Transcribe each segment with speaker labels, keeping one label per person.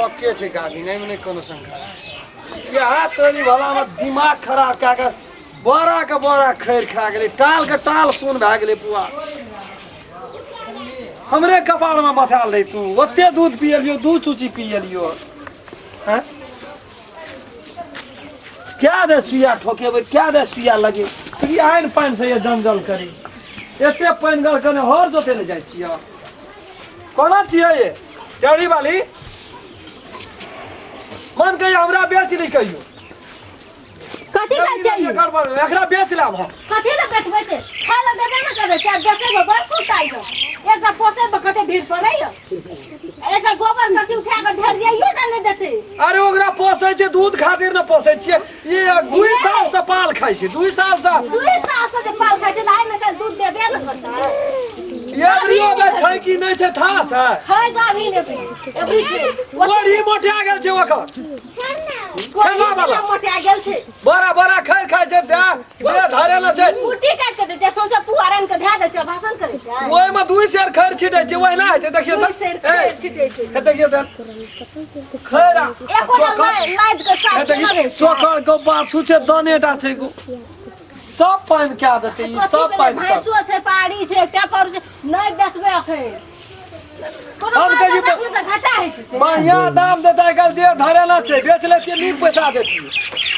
Speaker 1: पक्के छै गाभिन, एहिमे नहि कोनो शंका। इएह तोरी भलामे दिमाग खराब कए कऽ बड़ा के बड़ा खैर खा गेलै, टाल के टाल सुन भए गेलै पुआ। हमरे कपारमे बथायल रहै तू, ओते दूध पियलियो, दू चूची पियलियो। हैं क्या दे सुइया ठोकेबै, क्या दे सुइया लगे ई आनि पानि से ये जंजल करी, एते पानि गल कने हर जोते ले जाइ छियै। कोना छियै ये टेढ़ी वाली? मन कहियो हमरा बेच ली कहियो।
Speaker 2: कथी लए चाहिए?
Speaker 1: गड़बड़, एकरा बेच लाब हम।
Speaker 2: कथी लए बेचबै से? खाय लए देबे ने करै छै, बेचबै बड़ सुताइ यऽ। एकटा पोसैमे कते भीड़ पड़ैया, एकटा गोबर करसी उठा कऽ ढेर जाइयो ने नहि देतै।
Speaker 1: अरे ओकरा पोसै छै दूध खातिर ने पोसै छियै। ई 2 साल से पाल खाइ छै, 2 साल से।
Speaker 2: 2 साल से जे पाल खाइ छै तऽ आइ ने काल्हि दूध देबे ने करतै।
Speaker 1: एबरियो मे छै कि नहि छै था छै?
Speaker 2: छै गाभी ने एबरी छै।
Speaker 1: बड़ी मोटा गेल छै ओकर।
Speaker 2: खेला वाला मोटा गेल छै।
Speaker 1: बड़ा बड़ा खाइ खाइ छै, दे दे धरे न छै।
Speaker 2: कुट्टी काटि के दै छै, सौंसे पुआर आनि के धए दै छै, भाषण करै छै।
Speaker 1: ओहिमे 2 सेर खैर छिटै छै, ओहिना होइ छै। देखियौ
Speaker 2: तऽ 2 सेर खैर छिटै छै।
Speaker 1: हे देखियौ तऽ खैर आ
Speaker 2: एको लादि के साफ केना रहै छै।
Speaker 1: चोकर गो बाछू छै, दानेटा छै गो, सब पानि कए देतै ई, सब पानि।
Speaker 2: भैंसो छै, पाड़ी छै, एकटा पर छै, नहि बेचबै अखन।
Speaker 1: हम कहै छी बढ़िया दाम देतै, आइ काल्हि देह धरे ना छै, बेच लै छियै नीक पैसा देतियै।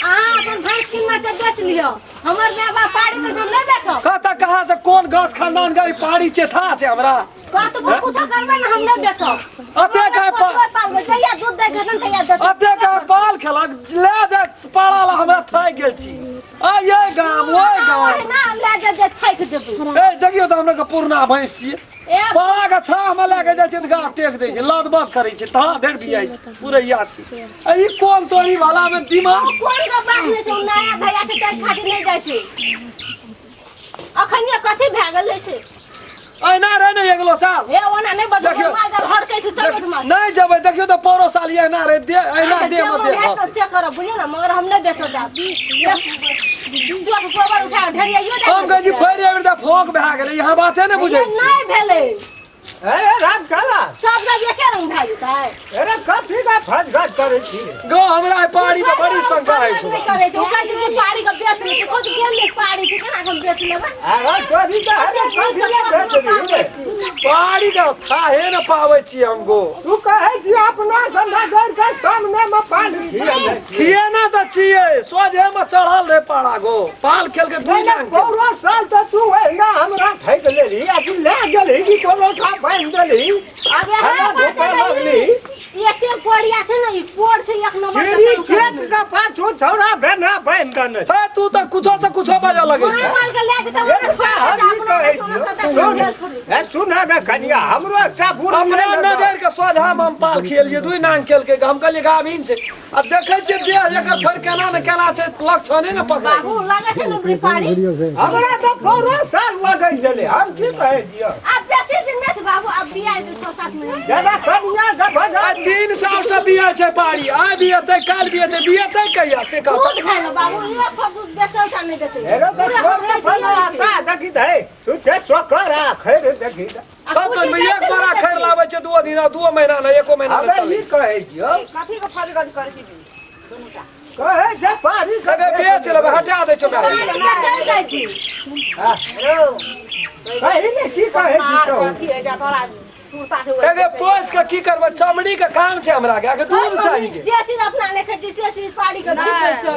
Speaker 2: अहाँ अपन भैंस किनना छै बेच लिअ, हमर माय बाप पाड़ी तऽ हम नहि बेचब।
Speaker 1: कतऽ कहाँ से कोन गाछ खानदान के पाड़ी छै था छै हमरा?
Speaker 2: कतबो कुछो करबै ने हम नहि बेचब।
Speaker 1: अते का
Speaker 2: पालबै, जहिया दूध दै के तहिया देतै।
Speaker 1: अते का पाल खेलक ले जाय पाड़ा ला, हमरा थाकि गेल छी। आ ये गाम ओइ गाम
Speaker 2: ओहिना ले जाय जे थाकि जेबै।
Speaker 1: ए देखियौ तऽ हमरा के पुरना भैंस छियै, पाड़ा के छाह में लए के जाइ छै तऽ गाछ टेक दै छै, लद बद करै छै, तहाँ धरि बियाइ छै पुरैया छै। आ ई कोन तोरी वाला में दिमाग
Speaker 2: कोन के बात नहि छै, नया भैया छै ताहि खातिर नहि जाइ छै। अखन कथी भए गेलै से?
Speaker 1: एना रहे ने अगलो साल।
Speaker 2: हे ओना नहि बदलबै, माल जाल हटकै छै, चल ओठमा।
Speaker 1: नहि जेबै, देखियौ तऽ परो साल एना रहे दे, एना दे मत दे।
Speaker 2: तऽ से करब बुझियौ ने, मगर हम नहि बेचब जाब। जोत गोबर उठा ढेरियाइयो।
Speaker 1: हम कहै छी फेर एबेर तऽ फोक भए गेलै, यहाँ बाते नहि बुझै
Speaker 2: छी। नहि भेलै।
Speaker 3: अरे राम काला
Speaker 2: सब जब एके रंग भए जेतै।
Speaker 3: अरे कथी का फज फज करै छी
Speaker 1: गो? हमरा पाड़ी में बड़ी शंका है।
Speaker 2: नहि करै छै, ओ कहै छै जे पाड़ी के बेच ले, खुद गेल ने पाड़ी छै, केना हम बेच लेबै?
Speaker 3: अरे तोरी का, अरे कथी का बेच रही?
Speaker 1: पाड़ी के थाहे न पाबै छी हम गो।
Speaker 3: तू कहै छी अपना संधा गैर के सामने में पानी खिए
Speaker 1: खिए ना तऽ छियै, सोझे में चढ़ल रहे पाड़ा गो, पाल खेल के दुई नांग।
Speaker 3: पौरो साल तऽ तू ओहिना हमरा ठकि लेलही, अथी लए गेलही कि कोनो ठाम बान्हि देलही।
Speaker 2: अबे
Speaker 3: खाना धोखा लगली।
Speaker 2: एते कोरिया छै ने, ई कोर छै एक नंबर।
Speaker 3: क्रिकेट के पाछू छौड़ा बेना बान्हि देने।
Speaker 1: हे तू तऽ कुछो से कुछो बाजऽ लगै छै।
Speaker 2: माल के लए जेतै ओकरा छोड़
Speaker 3: हम ई कहै छियौ, सुन हे, सुन ने कनिया, हमरो एकटा बूढ़
Speaker 1: अपना नजर के सोझा में हम पाल खियलियै, दुई नांग केलकै, हम कहलियै गाभिन छै। आ देखै छियै देह एकर फेर केना ने केना छै, लक्षणे ने पकड़ै।
Speaker 2: बाबू लगै छै ने पाड़ी।
Speaker 3: हमरा तऽ पौरो साल लगै छलै, हम की कहै छियौ।
Speaker 2: आब बेसी दिन नहि छै बाबू, आब बियाह हेतै 6-7 महीना।
Speaker 3: दादा कनिया के भजा
Speaker 1: 3 साल से बियाह छै पाड़ी, आइ बियेतै काल्हि बियेतै, बियेतै कहिया से कह।
Speaker 2: दूध खाइ ले बाबू, एक ठोप दूध बेचल टा नहि देतै।
Speaker 3: हेरो तऽ छोड़े फल आशा देखी दे तू छै चोकर आ खैर देखी।
Speaker 1: तब तऽ एक बोरा खैर लाबै छै 2 दिन, 2 महीना नहि, एको महीना नहि चलै।
Speaker 3: ई कहै छियौ
Speaker 4: कथी के फल गज करै छी दुनूटा?
Speaker 3: कहै छै पारी
Speaker 1: के बेच लेबै, हटा दै छौ।
Speaker 2: चल जाइ छी।
Speaker 3: कही ने की कहै छी?
Speaker 4: कथी होइ छै तोरा सुरता छै?
Speaker 1: एगे पोस के की करबै? चमड़ी के काम छै हमरा के, अगे दूध चाहिए।
Speaker 2: जे चीज अपना नहि खाइ से चीज पारी के दूध बेचब।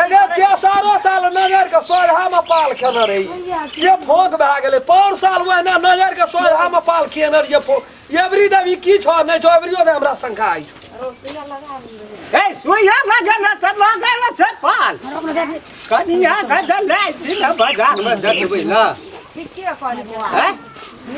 Speaker 1: एगे तेसरो साल नजर के सोझा में पाल खेने रही से फोंक भए गेलै। पौर साल ओहिना नजर के सोझा में पाल खेने रहियै फोंक। एबरी देवी की छौ नहि छौ, एबरियो दे हमरा शंका अछि।
Speaker 3: ए सुइया लगल से लगल छै पाल, कनिया के जे लै छी ने बाजार में जतबै ने।
Speaker 4: ठीके कहली बौआ।
Speaker 3: हैं?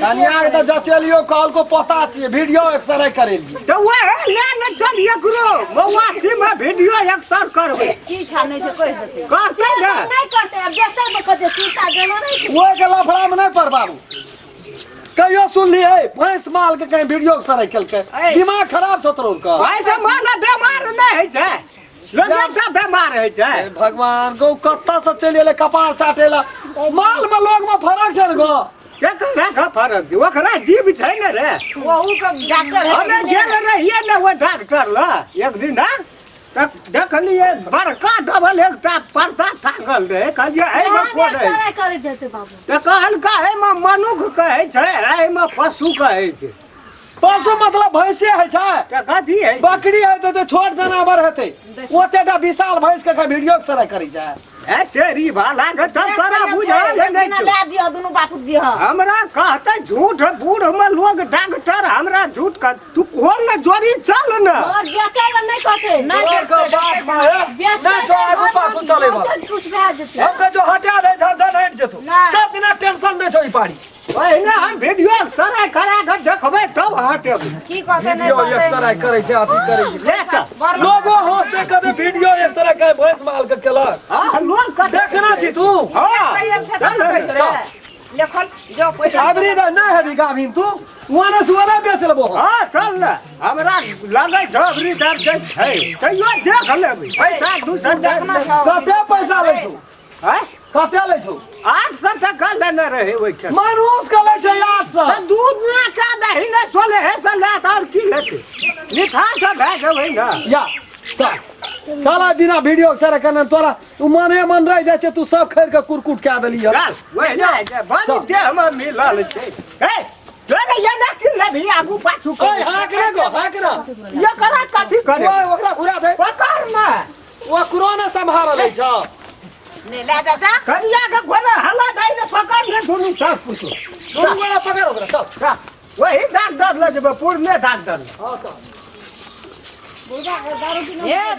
Speaker 1: कनिया के तऽ जचेलियो, कहलको पता छियै, वीडियो एक्सरे करेलियै।
Speaker 3: तऽ वएह ले ने चल एकरो मौआसी में वीडियो एक्सर करबै।
Speaker 4: की छा नहि छै कहि देतै।
Speaker 3: कहतै ने
Speaker 2: नहि करतै, आब बेचै मे कते सुरता देना रहै छै।
Speaker 1: ओहि के लफड़ा में नहि पड़ बाबू। कहियो सुनली है भैंस माल के कहीं वीडियो एक्सरे केलकै? दिमाग खराब छौ तोरो के।
Speaker 3: भाई से माला बेमार नहि होइ छै, लोग एकटा बेमार होइ छै।
Speaker 1: हे भगवान गौ, कतऽ से चलि एलै कपार चाटे ला? माल में लोग में फरक छै ने गो।
Speaker 3: केकरा के फरक छै ओकरा जीव छै ने रे
Speaker 4: ओहू के डॉक्टर है
Speaker 3: हमे गेल रहियै ने ओ डॉक्टर लग एक दिन ना तऽ देखलियै बड़का डबल एकटा पर्दा टांगल रहै कहलियै एहिमे कोन है
Speaker 2: सराय करैत जेतै बाबू
Speaker 3: तऽ कहलका एहिमे मनुख कहै छै एहिमे पशु कहै छै
Speaker 1: पशु मतलब भैंसे होइ छै
Speaker 3: तऽ कथी है
Speaker 1: बकरी हेतै तऽ छोट जनावर हेतै ओतेटा विशाल भैंस के वीडियो के सराय करै छै
Speaker 3: ए तेरी भाला के तब तोरा बुझल है नहीं छौ।
Speaker 4: लए दिह दुनू बापूत जी हँ
Speaker 3: हमरा कहते झूठ बूढ़ में लोग डॉक्टर हमरा झूठ कह तू खोल ने जोड़ी चल ने
Speaker 2: और बेचै लए नहि कहतै
Speaker 4: नहि
Speaker 1: तोर के बाप माय
Speaker 2: बेचै
Speaker 1: नहि छौ आगू पाछू चले बा
Speaker 2: कुछ भए जेतै
Speaker 1: हम कह जो हटा दे झन झन हट जेतौ
Speaker 4: नहि।
Speaker 1: सब दिना टेंशन दै छौ ई पारी
Speaker 3: ओहिना हम वीडियो सराय करा के देखबै तब हटेबै
Speaker 4: की कहते नहि
Speaker 1: वीडियो
Speaker 4: कहते
Speaker 1: एक्सरे करै छै अथी करै छै
Speaker 3: ले चल
Speaker 4: बड़
Speaker 1: लोगो हंसते कदे वीडियो एक्सरे करे भैंस माल के केलक
Speaker 3: हाँ लोग कते
Speaker 1: देखना छी तू
Speaker 3: हाँ
Speaker 4: कहियो से
Speaker 3: चल रे।
Speaker 1: चल।
Speaker 4: लेखल जो पैसा
Speaker 1: अबरी द ना हेबी गाभिन तू ओने से ओने बेच लेबो हम।
Speaker 3: हाँ चल ने हमरा लगै छौ अबरी दर्द छै तैयो देख लेबै पैसा 200
Speaker 4: देखना छौ
Speaker 1: कते पैसा लै छौ
Speaker 3: आँय?
Speaker 1: कते लै छौ
Speaker 3: 800 टका लेने रहे ओहि खेत
Speaker 1: मनुष के लै छै 800
Speaker 3: तऽ दूध ना का दही ने सोले हे से लेत और की लेते मिठा से भए जेबै ने
Speaker 1: या चल चल आइ बिना वीडियो के सर करने तोरा उ मने मन रह जाइ छै तू सब खैर के कुरकुट कए देली हन
Speaker 3: चल वही ने जे बड़ी देह में मिलल छै हे तोरे ये ना की लेबही आगू पाछू
Speaker 1: ओए
Speaker 3: कर
Speaker 1: हाँक रे गो हाँक रे
Speaker 3: ये करा कथी करे
Speaker 1: ओए ओकरा घुरा दे
Speaker 3: पकड़ ना
Speaker 1: ओकरो ने सम्हारल छै
Speaker 4: नहि लए जा जा
Speaker 3: कनिया के घोड़ा हल्ला दे ने पकड़ ने दुनू सास पुसो
Speaker 1: दुनू गोरा पकड़ ओकरा चल
Speaker 3: चल, वही डॉक्टर लग जेबै पुरने डॉक्टर लग।
Speaker 1: हाँ चल
Speaker 4: हे